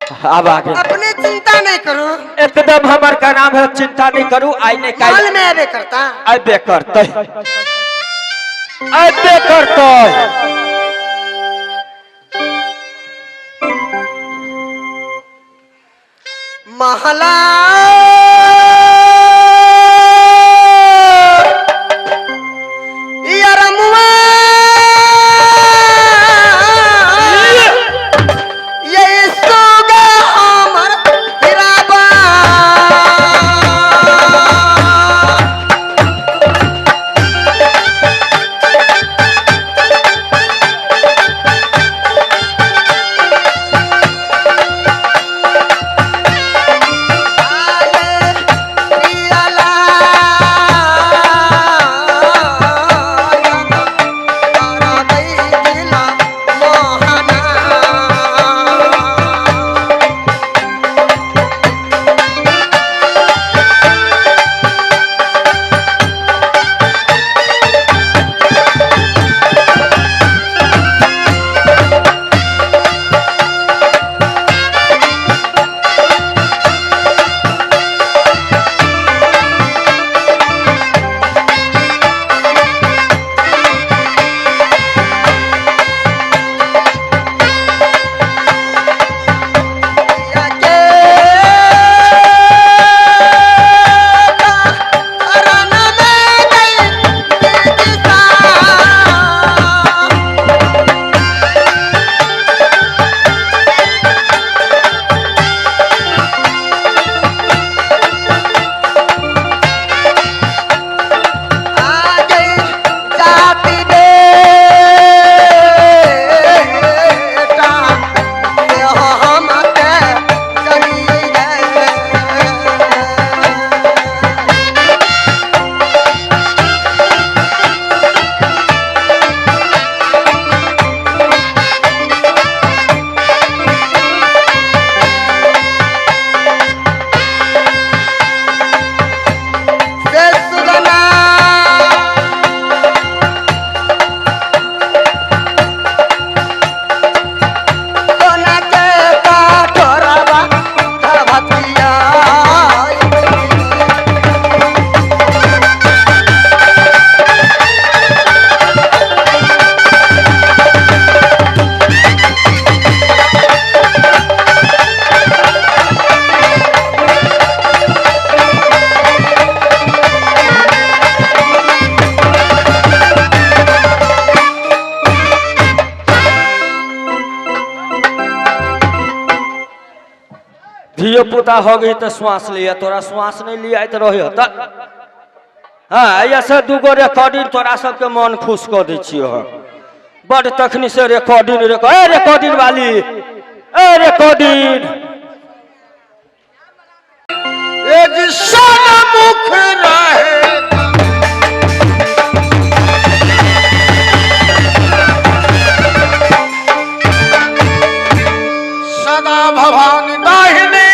आब आगे अपने चिंता नहीं करू। एकदम हमर का नाम है, चिंता नहीं करू, आई नहीं माल काल में आबे करता। अबे करते, अबे करते। महला यरमुआ ये सुगा हमर हिराबा। धियो पुता हो गई तो श्वास लिया, तोरा श्वास नहीं लिया तो रही त। हाँ, ऐसे दूगो रिकॉर्डिंग तोरा सबके मन खुश कर दै छियो हम। बड तखनी से रिकॉर्डिंग रिकॉर्ड, ए रिकॉर्डिंग वाली, ए रिकॉर्डिंग। ए जी सनमुख रहे सदा भवानी दाहिने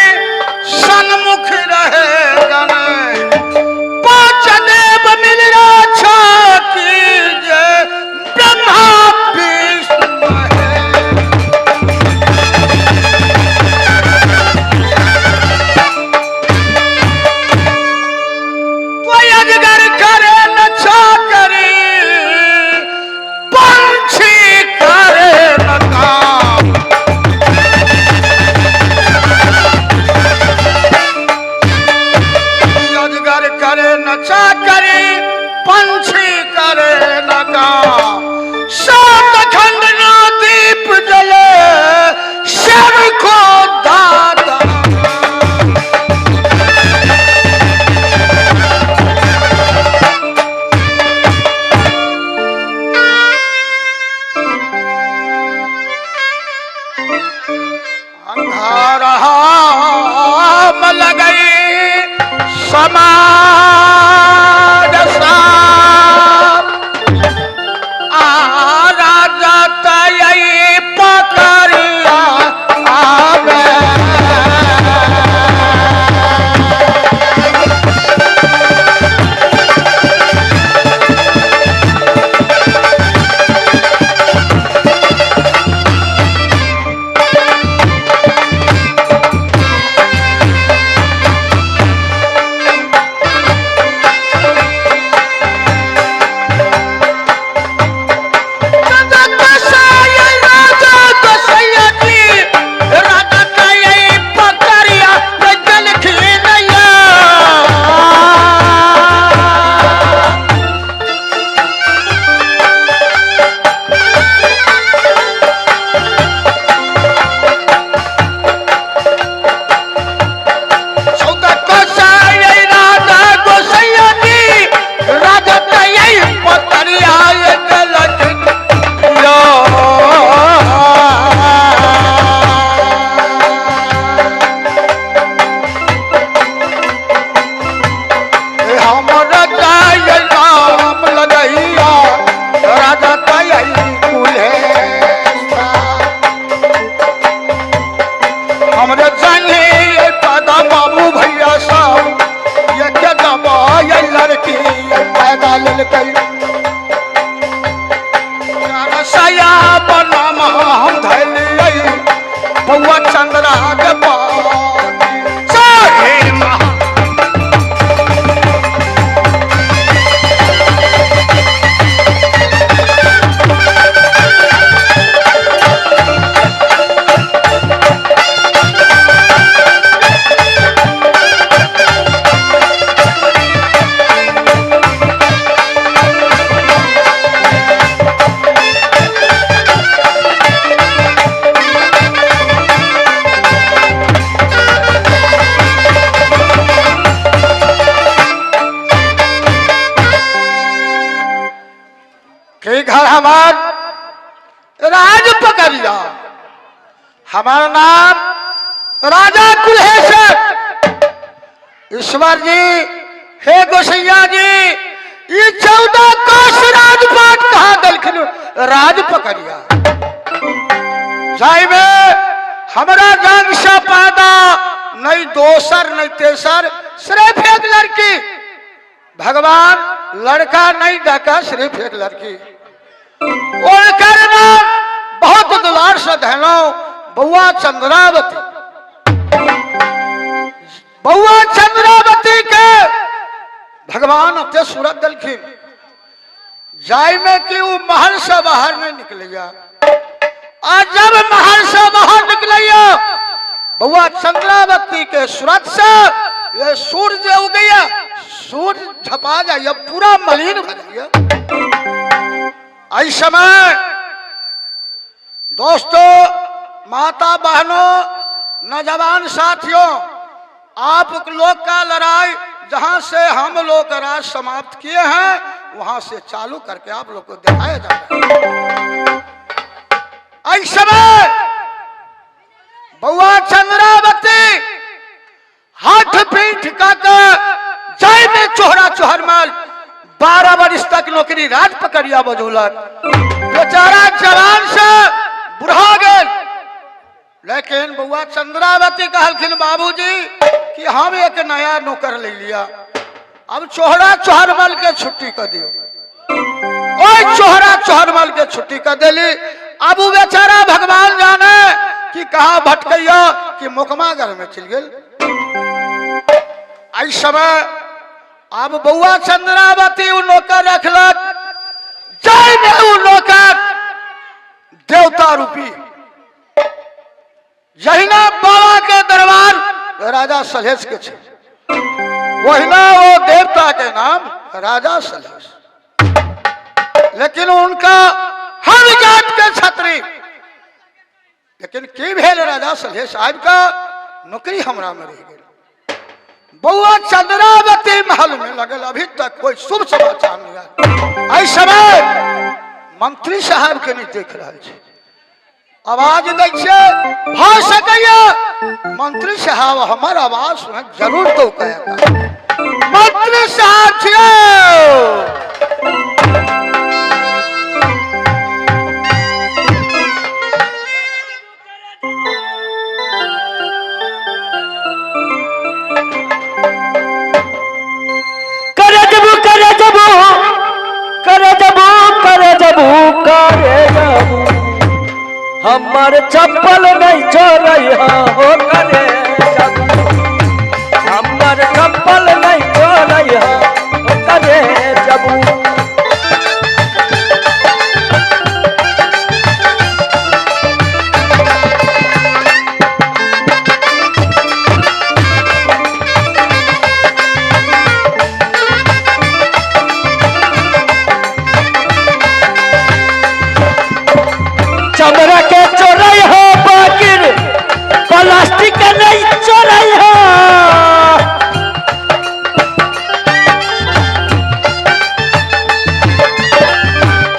सन्मुख रहे गण। पांच देव मिल रक्षा कीजे ब्रह्मा विष्णु महेश। कोई अजगर करे न चाकरी, पंछी करे न काम। अजगर करे न चाकरी, पंछी करे न काम। सात खंड ना दीप जले सबको दाता। अंधारा लगई समाज साप। आ राजा तई पकड़िया आवे। देलकै रसया बनम हम धैलियै बौआ चंद्रा के पाती सही महा घर हमार राज पकड़िया, हमारा नाम राजा कुल्हेश्वर। ईश्वर जी हे गोसैया जी, ये 14 कोस राजपाट कहा दलखिन राज पकड़िया। जाय में हमारा जंग से पैदा नहीं दोसर नहीं तेसर, सिर्फ एक लड़की। भगवान लड़का नहीं डाका, सिर्फ एक लड़की। उनकर नाम बहुत दुलार से धनो बउआ चंद्रावती। बउआ चंद्रावती के भगवान अते सूरत दलखिन जाय में कि वो महल से बाहर नहीं निकलिया। आ जब महल से बाहर निकलिया बउआ चंद्रावती के सूरत से ये सूर्य उगया, सूर्य झपा जाइए, पूरा मलिन हो जाइए। इस समय दोस्तों, माता बहनों, नौजवान साथियों, आप लोग का लड़ाई जहां से हम लोग राज समाप्त किए हैं वहां से चालू करके आप लोग को दिखाया जा रहा है। इस समय बउआ चंद्रावती हाथ पीठ का जय में चोहरा चोहर माल 12 वर्ष तक नौकरी राज पकड़िया बजौलक। बेचारा जवान से बुढ़ा गए, लेकिन बउआ चंद्रावती कहलखिन बाबूजी कि हम एक नया नौकर ले लिया, अब चोहरा चोहरमल के छुट्टी कर दियो। ओए चोहरा चोहरमल के छुट्टी कर दिली। अब वो बेचारा भगवान जाने कि कहा भटकैया कि मोकमागर में चल गेल। इस समय अब बउआ चंद्रावती उ नौकर रखलक, जय में उ नौकर देवता रूपी जहिना बाबा के दरबार राजा सलहेश के छे, वहिना वो देवता के नाम राजा सलहेश। लेकिन उनका हर जात के छत्री, लेकिन की भेल राजा सलहेश आबि का नौकरी हमरा में रह गेल। बउआ चंद्रावती महल में लगल, अभी तक कोई शुभ समाचार नहीं आयल। एहि समय मंत्री साहब के नहीं देख रहा है, आवाज दै छै भ सकैया मंत्री साहब हमर आवाज सुन जरूर तो कहे। मंत्री साहब छियो करे जबू करे जबू करे जबू करे जबू करे जबू हमार चप्पल नहीं चोरई हो करे जबू, हमार चप्पल नहीं चोरई हो करे जबू। चमड़ा के चोरई हो बाकिर प्लास्टिक के नहीं चोरई हो।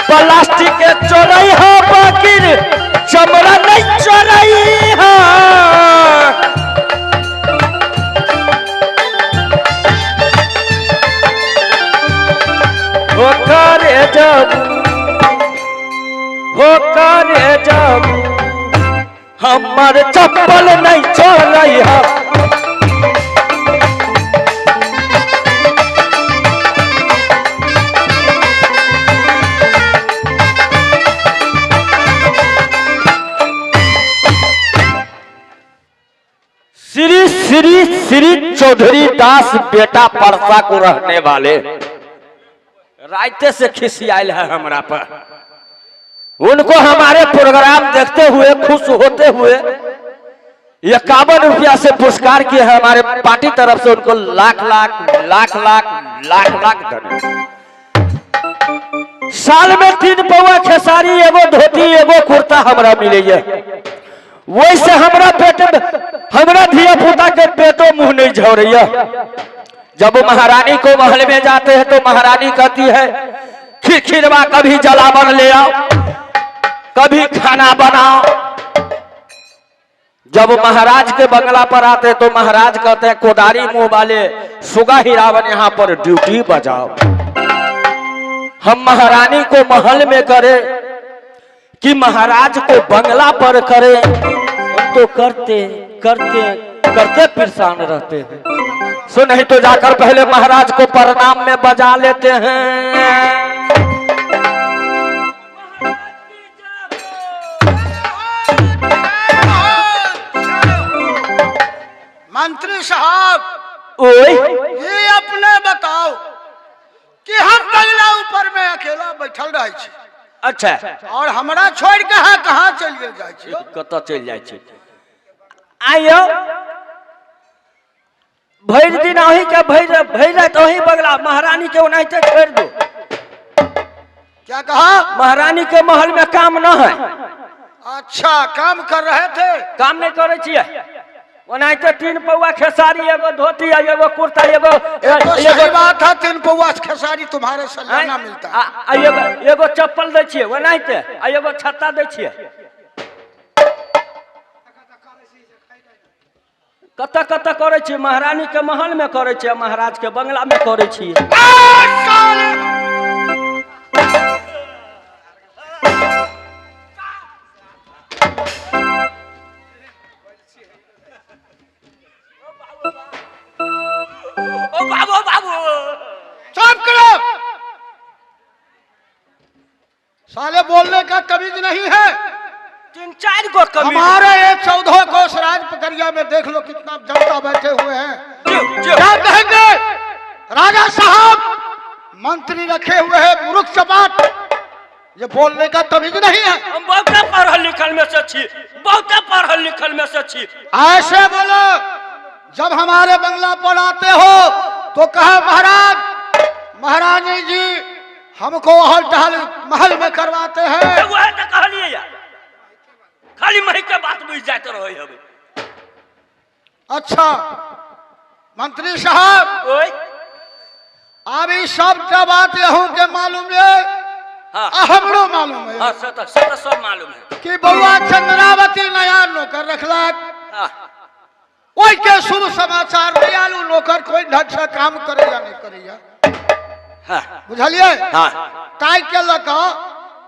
प्लास्टिक के चोरई हो बाकिर चमड़ा नहीं चोरई हो। हो करे जबू हो करे जबू हमार चप्पल नहीं चोरई हो। श्री श्री श्री चौधरी दास बेटा परसा को रहने वाले राइते से खिसियाल है हमरा पर। उनको हमारे प्रोग्राम देखते हुए खुश होते हुए 51 रुपया से पुरस्कार किए हैं हमारे पार्टी तरफ से, उनको लाख लाख लाख लाख लाख लाख धन्यवाद। साल में 3 पौआ खेसारी, एगो धोती, एगो कुर्ता हमरा मिले, वैसे हमरा पेट, हमरा धिया पुता के पेटो मुंह नहीं झोरैया। जब वो महारानी को महल में जाते हैं तो महारानी कहती है खिरखिरवा कभी जलावन ले आओ, कभी खाना बनाओ। जब महाराज के बंगला पर आते हैं तो महाराज कहते हैं कोदारी मुंह वाले सुगा हिरावन यहाँ पर ड्यूटी बजाओ। हम महारानी को महल में करे कि महाराज को बंगला पर करे, हम तो करते करते करते परेशान रहते हैं। सो नहीं तो जाकर पहले महाराज को प्रणाम में बजा लेते हैं। मंत्री साहब ओए ये अपने बताओ कि हम बंगला ऊपर में अकेला बैठल रहे छी। अच्छा। और हमरा छोड़ के अहाँ कहाँ चलि गेल जाइ छी? कतऽ चलि जाइ छी? आइयो भरि दिन अहीं के भरि भरि राति अहीं बंगला महारानी के ओनाहिते छोड़ दो। क्या कहा? महारानी के महल में काम न है। अच्छा, काम कर रहे थे? काम नहीं करे छियै, ओनाहिते 3 पौआ खेसारी, एगो धोती, एगो कुर्ता, एगो एक तो सही एगो बात है, 3 पौआ खेसारी तुम्हारे सालाना मिलता है। एगो एगो चप्पल दै छियै ओनाहिते, आ एगो छत्ता दै छियै। कतऽ कतऽ करै छियै? महारानी के महल में करै छियै, महाराज के बंगला में करै छियै। ओ बाबू बाबू चुप करो, साले बोलने का तमीज नहीं है। 3-4 गो कमीज। हमारे ये 14 कोस राज पकड़िया में देख लो कितना जनता बैठे हुए हैं। जो, जो। क्या कहेंगे? राजा साहब मंत्री रखे हुए हैं मूर्ख चपाट, ये बोलने का तमीज नहीं है। हम बहुत पढ़ल लिखल में से छी, बहुत पढ़ल लिखल में से छी। ऐसे बोलो, जब हमारे बंगला पर आते हो तो कहा महाराज महारानी जी हमको हल टहल महल में करवाते हैं। वह तो कहलिए यार, खाली मही के बात बुझ जाते रहे हमें। अच्छा मंत्री साहब, ओए अब ई सबटा बात यहू के मालूम है। हाँ। हमरो मालूम है। हाँ, से तो सब मालूम है कि बउआ चंद्रावती नया नौकर रखलक। हाँ। ओहि के शुभ समाचार नहीं आलू, नौकर कोई ढंग से काम करे या नहीं करे। हाँ। बुझलिए? हाँ। ताहि के लऽ कऽ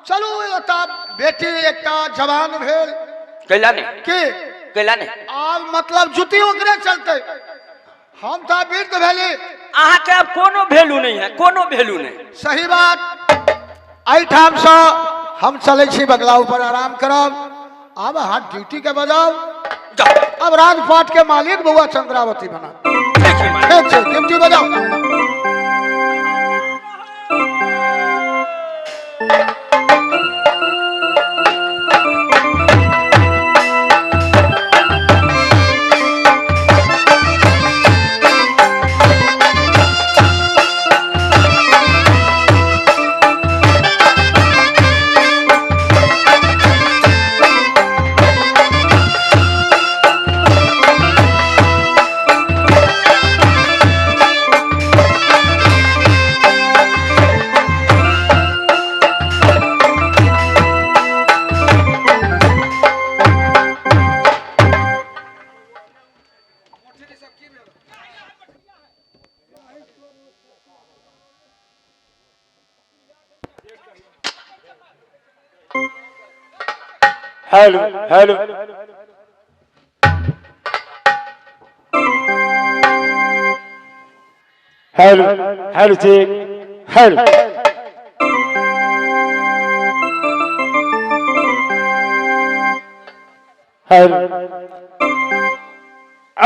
चलू, एतऽ बेटी एकटा जवान भेल। कैला नहीं? की कैला नहीं? आब मतलब जुती ओकरे चलते, हम तऽ वृद्ध भेली। अहाँके आब कोनो वैल्यू नहीं है, कोनो वैल्यू नहीं। सही बात। एहिठामसँ हम चलै छी बंगला ऊपर आराम करब, आब अहाँ ड्यूटी के बजाउ। जाओ। अब राजपाट के मालिक बउआ चंद्रावती बना। ठीक है मालिक। ठीक छै, ड्यूटी बजाउ। Hello hello hello hello check hello. Hello.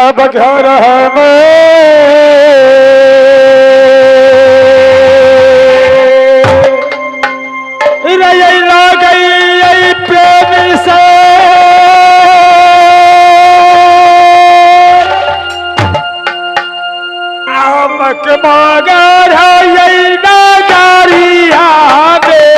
अब घर में गई प्रेम से आमक मगर है नगरिया में।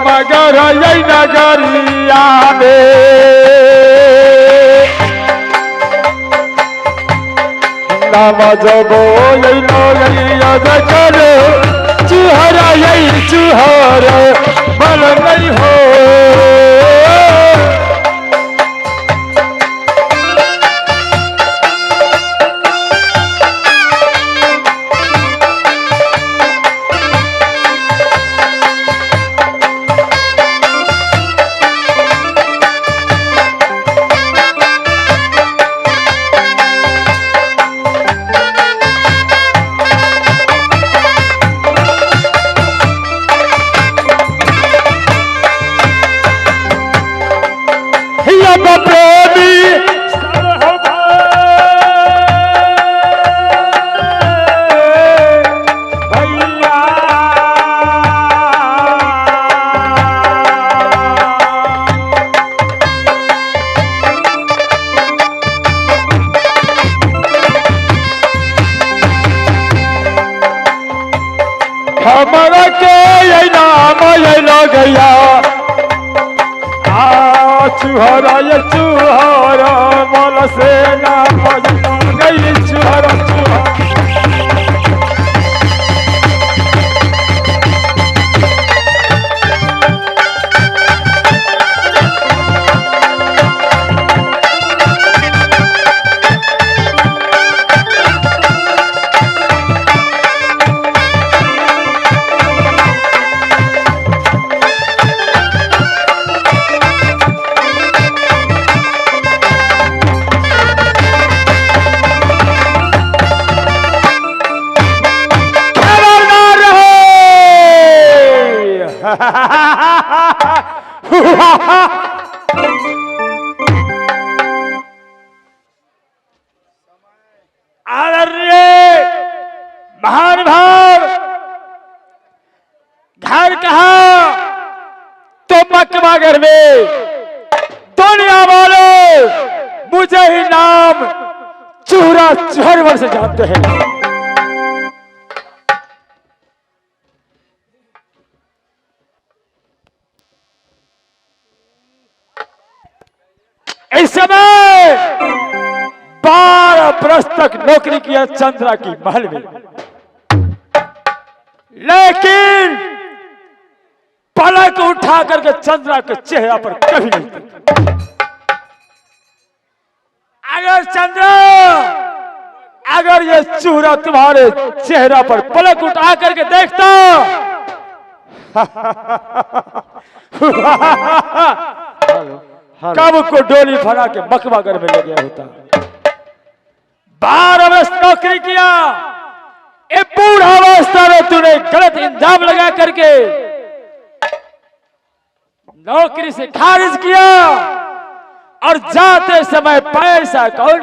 मगर यही नगरिया में नाम जबो यही नगरिया करो चुहरा यही चुहर बल नहीं हो। हमारा के ये नाम ये गया आ चुहरा ये चुहरा मोल से नाम गई चुहरा चुहरा। अरे महान भाव घर कहा तो मकमागर में दुनिया वाले मुझे ही नाम चूरा चुहरवर से जानते हैं। इस समय 12 वर्ष तक नौकरी किया चंद्रा की महल में, लेकिन पलक उठा करके चंद्रा के चेहरा पर कभी नहीं देखा। अगर चंद्रा, अगर ये चूरा तुम्हारे चेहरा पर पलक उठा करके देखता कब को डोली फना के मकबा में ले गया होता। 12 वर्ष नौकरी किया, एक बूढ़ा अवस्था में तूने गलत इंजाम लगा करके नौकरी से खारिज किया और जाते समय पैसा कौन